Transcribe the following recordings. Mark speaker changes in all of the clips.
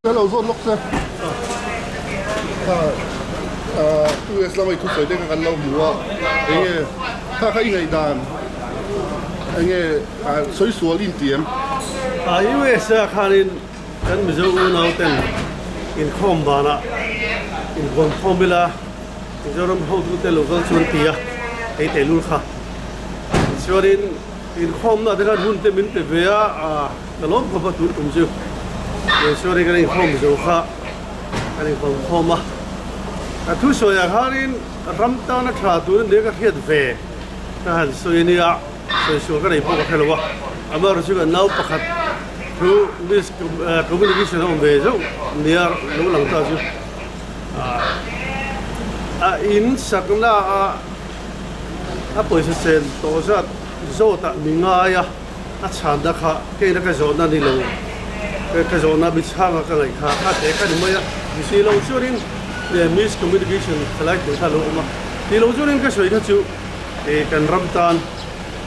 Speaker 1: Ka lo zawt lawk che. Kha US lama i thusawi te kha kan lo hmu a, enge kha kha i ngaihdan enge sawi sual i inti em?
Speaker 2: US ah khanin kan Mizo unau ten inkhawm banah invawnkhawm ila Mizoram hotute lo kal chuan ti a, kei tehlul kha. Tichuanin inkhawmna te khan hun te min pe ve a. Ka lawm khawp a tun tum chu Sorry kan inkhawm zo kha kan inkhawm khawm a ka thu sawi ah khanin ram tana tha tur ania ka hriat ve ka han sawi ania sawi sual ka nei pawh ka hre lo a amaherawhchu chu kan nau pakhat thu miss communication a awm ve zauh nia lo lang ta chu a in sakna a a pawisa chen tawh zat zawt ah mi ngai a. A chhanna kha keina ka zawhna ni lo, ka zawhna mi chhanga ka ngaih kha a te kha ni mai a, ti lo chuanin miscommunication thalai thil kha a lo awm a, ti lo chuanin ka sawi kha chu kan ram tan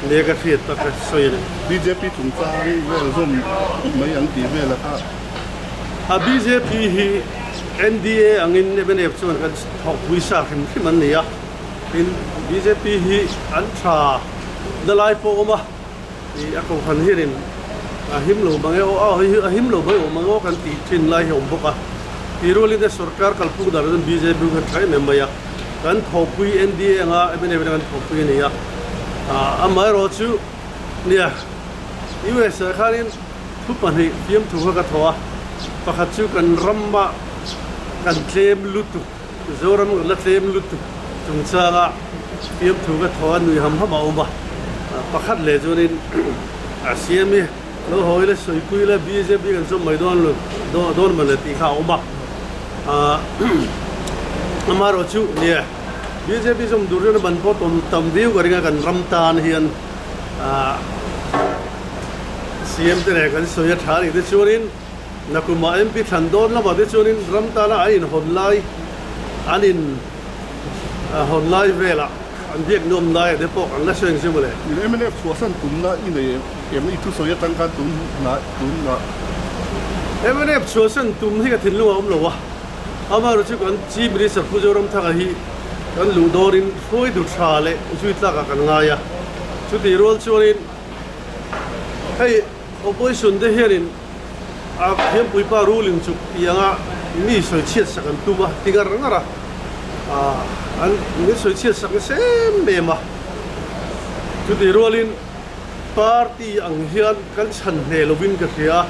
Speaker 2: nia ka hriat tak ka sawi a ni.
Speaker 1: Bjp chungchang vel zawm mai ang tih vela kha.
Speaker 2: A bjp hi NDA angin mnf chuan kan thawkpui sa hrim hrim an ni a, tin bjp hi an tha na lai pawh awm a. Ih a kohhran hianin a him lo mang e aw a him lo mai awm ang aw kan tih thin lai hi a awm bawk a. Tih rualin te sorkar kalphung dan chuan bjp khan tha em em mai a, kan thawhpui NDA anga mnf anga kan thawhpui a ni a. Amaherawh chu nia US ah khanin thu pahnih fiamthu kha ka thawh a, pakhat chu kan rama kan tlem lutuk, Zoram kan la tlem lutuk chungchanga fiamthu ka thaw a nui ham ham a awm a, pakhat leh chuanin a siam hi lo haw ila sawipui ila bjp kan chawm mai dawn lo dawn maw le tih kha a awm a, amaherawh chu nia bjp zawm tur chuan a ban pawh tawm tam viau ka ring a kan ram tan hian siam te leh kan sawi a tha a nih te chuanin. Nakumah MP thlan dawn lamah te chuanin ram tana an inhawn lai, an in hawn lai velah an biak nuam lai te pawh an la hre ang che mawle.
Speaker 1: Mnf chhuahsan tumna i nei em? I thusawi atang khan tun hnah tun hnah.
Speaker 2: Mnf chhuahsan tum hi ka thinlung a awm lo a, amaherawhchu chu kan Chief Minister Pu Zoramthanga hi kan luh dawrin hruaitu tha leh zui tlakah kan ngai a, chutih rual chuanin hei opposition te hianin A thiampuipa ruling chuk tih anga mi sawi chhiat sak an tum a, ti ngar ngar a, an min sawi chhiat sak nasa em em a. Chutih rualin party ang hian kan chhan hle lovin ka hria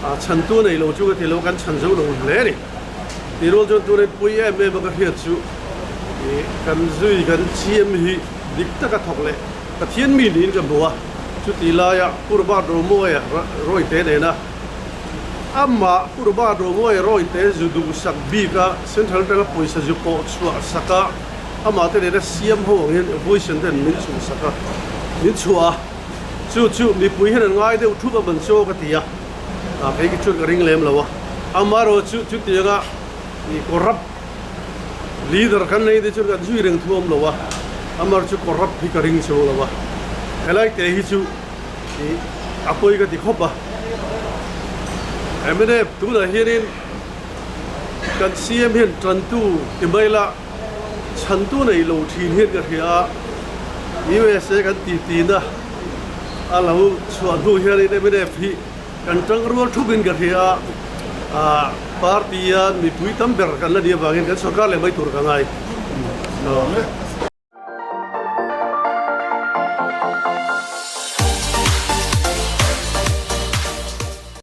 Speaker 2: a, chhantu nei lo chu ka ti lo, kan chhan zo lo hle a ni. Tih rual chuan tuna pui em em a ka hriat chu kan zui kan CM hi dik taka thawk leh Pathian mi niin ka hmu a. Chutih laia Pu Robert Romawia Rawite nena amah Pu Robert Romawia Rawite zu duhsak bika Central atanga pawisa zu pawh chhuah sak a, amah te nena siam ho ang hian opposition ten min chhuhsak a, min chhuah a, chu chu mipui hian an ngai deuh thup a man chaw ka ti a, kei ki chuan ka ring lem lo a, amaherawh chu chutianga corrupt Leader kan nei te chuan kan zui reng thu awm lo a, amar chu corrupt hi ka ring chho lo a, helai te hi chu ih a pawi ka ti khawp a. Mnf tunah hianin kan CM hian tantu ti mai la chhantu nei lo thin hian ka hria a, USA kan ti tina a lo chhuah hnu hianin mnf hi Kan tangrual thupin ka hria a, party a mipui tam ber kan la nih avangin kan sorkar leh mai tur ka ngai.